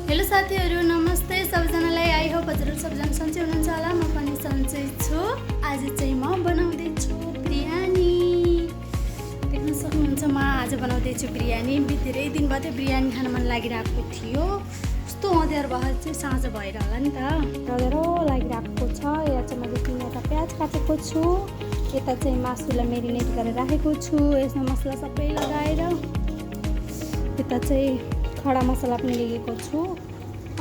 Hello साथीहरू, नमस्ते सबैजनालाई। आई होप हजुरहरू सबैजना सन्चै हुनुहुन्छ होला। म पनि सन्चै छु। आज चाहिँ म बनाउँदैछु बिरयानी। देख्न सक्नुहुन्छ, म आज बनाउँदैछु बिरयानी। धेरै दिन बाद बिरयानी खान मन लागिरहेको थियो। कस्तो अँध्यारो भएर चाहिँ साँझ भएर होला नि त, अँध्यारो लागिरहेको छ। यहाँ चाहिँ मैले 3वटा प्याज काटेको छु। यता चाहिँ मासुलाई मेरिनेट गरेर राखेको छु, यसमा मसला सबै लगाएर। यता चाहिँ खडा मसला पनि लिएको छु।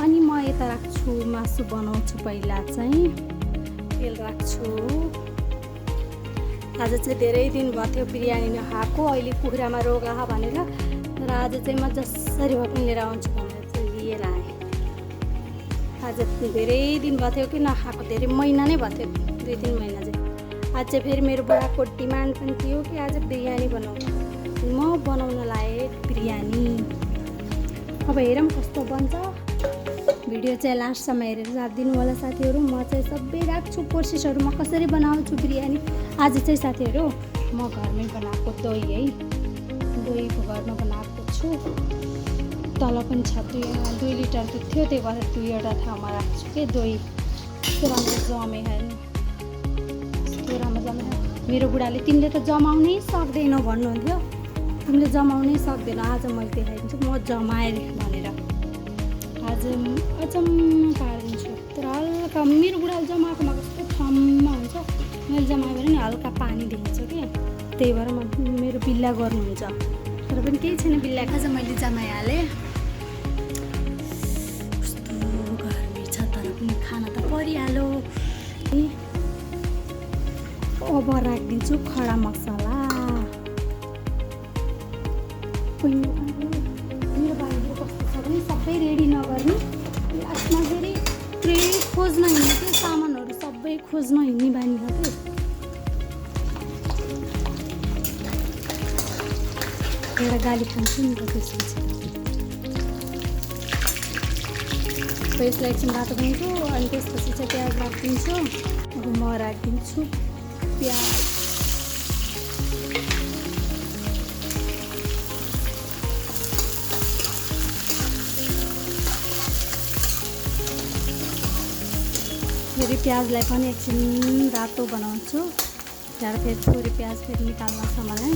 अनि म यता राख्छु, मासु बनाउँछु। पहिला चाहिँ तेल राख्छु। आज चाहिँ धेरै दिन भयो थियो बिरयानी नखाएको। अहिले कुखुरामा रोग आयो भनेर, तर आज चाहिँ म जसरी भए पनि लिएर आउँछु भनेर चाहिँ लिएर आएँ। आज धेरै दिन भयो थियो कि नखाएको, धेरै महिना नै भयो थियो, 2-3 महिना चाहिँ। आज चाहिँ फेरि मेरो बुढाको डिमान्ड पनि थियो कि आज बिरयानी बनाउनु। म बनाउन लाएँ बिरयानी। अब हेरौँ कस्तो बन्छ। भिडियो चाहिँ लास्टसम्म हेरेर साथ दिनु होला साथीहरू। म चाहिँ सबै राख्छु प्रोसेसहरू, म कसरी बनाउँछु बिरयानी। आज चाहिँ साथीहरू म घरमै बनाएको दही है, दहीको घरमा बनाएको छु। तल पनि छ 2 लिटरको थियो, त्यही भएर 2वटा ठाउँमा राख्छु कि दही। यस्तो राम्रो जमे होइन, यस्तो राम्रो जमे। मेरो बुढाले तिमीले त जमाउनै सक्दैनौ भन्नुहुन्थ्यो, तिमीले जमाउनै सक्दैन। आज मैले देखाइदिन्छु म जमाएँ भनेर। आज अचम्म पारिदिन्छु। तर हल्का मेरो बुढाले जमाएकोमा कस्तो ठम्मा हुन्छ, मैले जमाएँ भने नि हल्का पानी दिन्छ कि, त्यही भएर मेरो बिल्ला गर्नुहुन्छ। तर पनि केही छैन, बिल्ला खान्छ, मैले जमाइहालेँ। कस्तो गर्मी छ, तर पनि खाना त परिहाल्यो। अब राखिदिन्छु खडा मसला। मेरो बारीहरू कस्तो छ भने सबै रेडी नगर्ने, लास्टमा फेरि पुरै खोज्न हिँड्ने त्यो सामानहरू सबै खोज्न हिँड्ने बानी छ कि। एउटा गाली खान्छु नि त त्यसपछि। यसलाई एकछिन बाटो बनाउँछु, अनि त्यसपछि चाहिँ प्याज राखिदिन्छु। अब म राखिदिन्छु प्याज। फेरि प्याजलाई पनि एकछिन रातो बनाउँछु, त्यहाँबाट फेरि थोरै प्याज फेरि निकाल्न छ मलाई।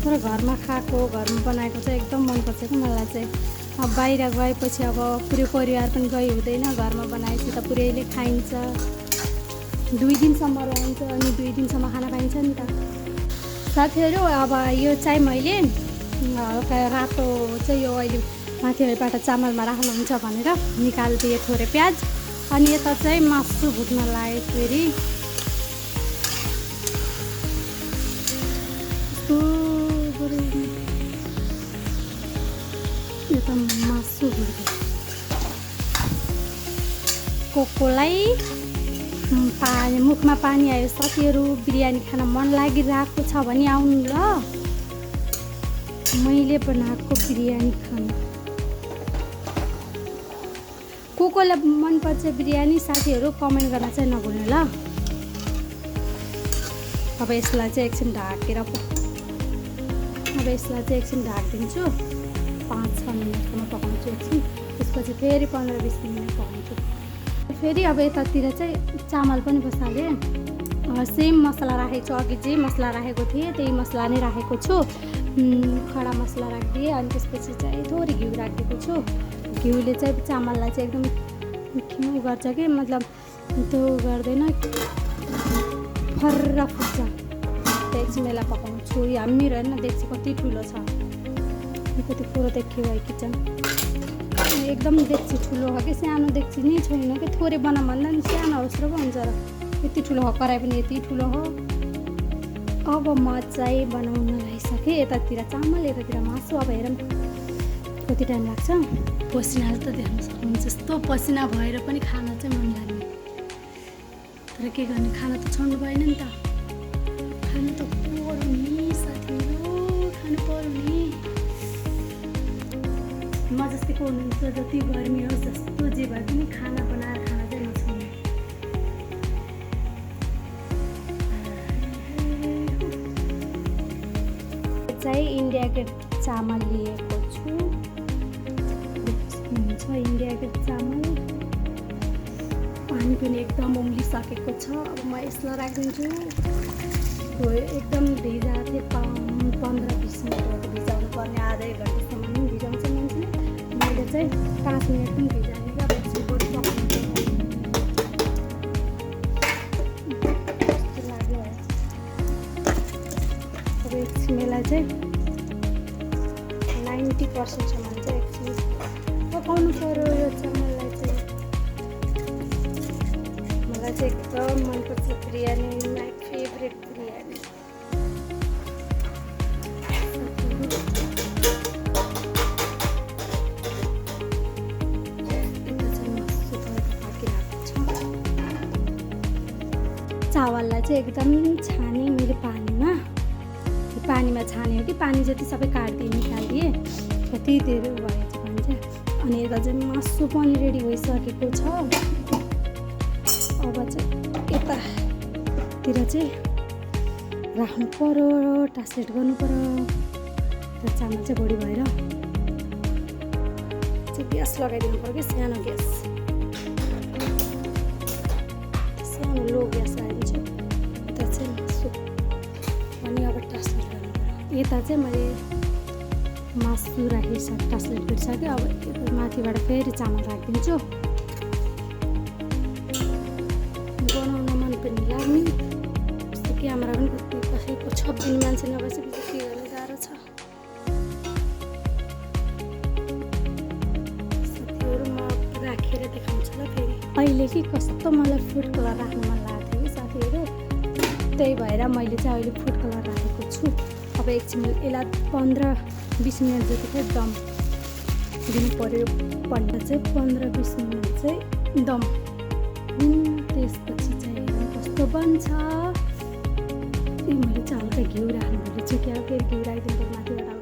तर घरमा खाएको, घरमा बनाएको चाहिँ एकदम मनपर्छ कि मलाई चाहिँ। अब बाहिर गएपछि अब पुरै परिवार पनि गइ हुँदैन, घरमा बनाएपछि त पुरैले खाइन्छ। 2 दिनसम्म रहन्छ, अनि 2 दिनसम्म खाना पाइन्छ नि त साथीहरू। अब यो चाहिँ मैले हल्का रातो चाहिँ यो अहिले माथिबाट चामलमा राख्नुहुन्छ भनेर निकालिदिएँ थोरै प्याज। अनि यता चाहिँ मासु भुट्न लाएँ फेरि। यता मासु भुट्दै कोकोलाई पानी, मुखमा पानी आयो साथीहरू। बिरयानी खान मन लागिरहेको छ भने आउनु ल, मैले बनाएको बिरयानी खान। कोकोलाई मनपर्छ बिरयानी साथीहरू, कमेन्ट गर्न चाहिँ नभुल्नु ल। अब यसलाई चाहिँ एकछिन ढाकेर, अब यसलाई चाहिँ एकछिन ढाकिदिन्छु। 5-6 मिनटसम्म पकाउँछु एकछिन, त्यसपछि फेरि 15-20 मिनट पकाउँछु। फेरि अब यतातिर चाहिँ चामल पनि बसालेँ। सेम मसला राखेको छु, अघि जे मसला राखेको थिएँ त्यही मसला नै राखेको छु। खडा मसला राखिदिएँ, अनि त्यसपछि चाहिँ थोरै घिउ राखिदिएको छु। घिउले चाहिँ चामललाई चाहिँ एकदम मिठो गर्छ कि, मतलब त्यो गर्दैन, फर्र फुट्छ। एकछिन यसलाई पकाउँछु। मेरो हेर्न देख्छु कति ठुलो छ, कति कुरो देखियो है किचन। एकदम देख्छु ठुलो हो कि, सानो देख्छु नि छैन कि। थोरै बनाऊँ भन्दा नि सानो होस् र पो हुन्छ र, यति ठुलो हो, कराई पनि यति ठुलो हो। अब म चाहिँ बनाउन लागिसकेँ। यतातिर चामल, यतातिर मासु। अब हेरौँ कति टाइम लाग्छ। पसिनाले त देख्न सक्नुहुन्छ, यस्तो पसिना भएर पनि खाना चाहिँ मन लाग्ने। तर के गर्ने, खाना त छोड्नु भएन नि त, खानु त पर्यो नि साथीहरू, खानु पर्यो नि। म जतिको हुनुहुन्छ, जति गर्मी होस्, जस्तो जे भए पनि खाना बनाएर खाना चाहिँ नछोड्ने। चाहिँ इन्डिया गेट चामल लिएको छु। हुन्छ इन्डिया गेट चामल। पानी पनि एकदम उम्लिसकेको छ। अब म यसलाई राखिदिन्छु। एकदम भिजाएको थिएँ 15-20 मिनटहरू भिजाउनु पर्ने, आधा एक घन्टासम्म पनि भिजाउँछ मान्छेले। मैले चाहिँ 5 मिनट पनि भिजाएँ। अब एकछिन बरु पकाउँछु। कस्तो लाग्यो है। अब एकछिन यसलाई चाहिँ 90% चाहिँ एकछिन पकाउनु पऱ्यो। यो चामललाई चाहिँ मलाई चाहिँ एकदम मनपर्छ बिरयानी, माई फेभरेट बिरयानी। चावललाई चाहिँ एकदम छाने मैले पानीमा छाने हो कि पानी जति सबै काटिदिएँ निकालिदिएँ, कति धेरै भएछ भने चाहिँ। अनि यता चाहिँ मासु पनि रेडी भइसकेको छ। अब चाहिँ यतातिर चाहिँ राख्नु पऱ्यो, ट्रान्सलेट गर्नु पऱ्यो। र चामल चाहिँ बढी भएर चाहिँ ग्यास लगाइदिनु पऱ्यो कि सानो ग्यास, सानो लो ग्यास लगाइदिन्छु। यता चाहिँ मासु अनि अब ट्रान्सलेट गर्नु पऱ्यो। यता चाहिँ मैले मासु राखिसकेँ, ट्रान्सलेट गरिसकेँ। अब माथिबाट फेरि चामल राखिदिन्छु। बनाउन मन पनि लाग्ने, यस्तो क्यामेरा पनि कसैको छप्दिने मान्छे नबसेपछि के गर्नु गाह्रो छ। साथीहरू म राखेर देखाउँछु ल फेरि। अहिले कि कस्तो मलाई फुड कलर राख्नु मन लागेको थियो कि साथीहरू, त्यही भएर मैले चाहिँ अहिले फुड कलर राखेको छु। अब एकछिन यसलाई 15-20 मिनट जति चाहिँ दम दिनु पऱ्यो। भन्दा चाहिँ 15-20 मिनट चाहिँ दम। त्यसपछि चाहिँ कस्तो बन्छ। मैले चाहिँ हल्का घिउ राख्नु भएछ क्या, फेरि घिउ राखिदिनु पर्यो माथिबाट।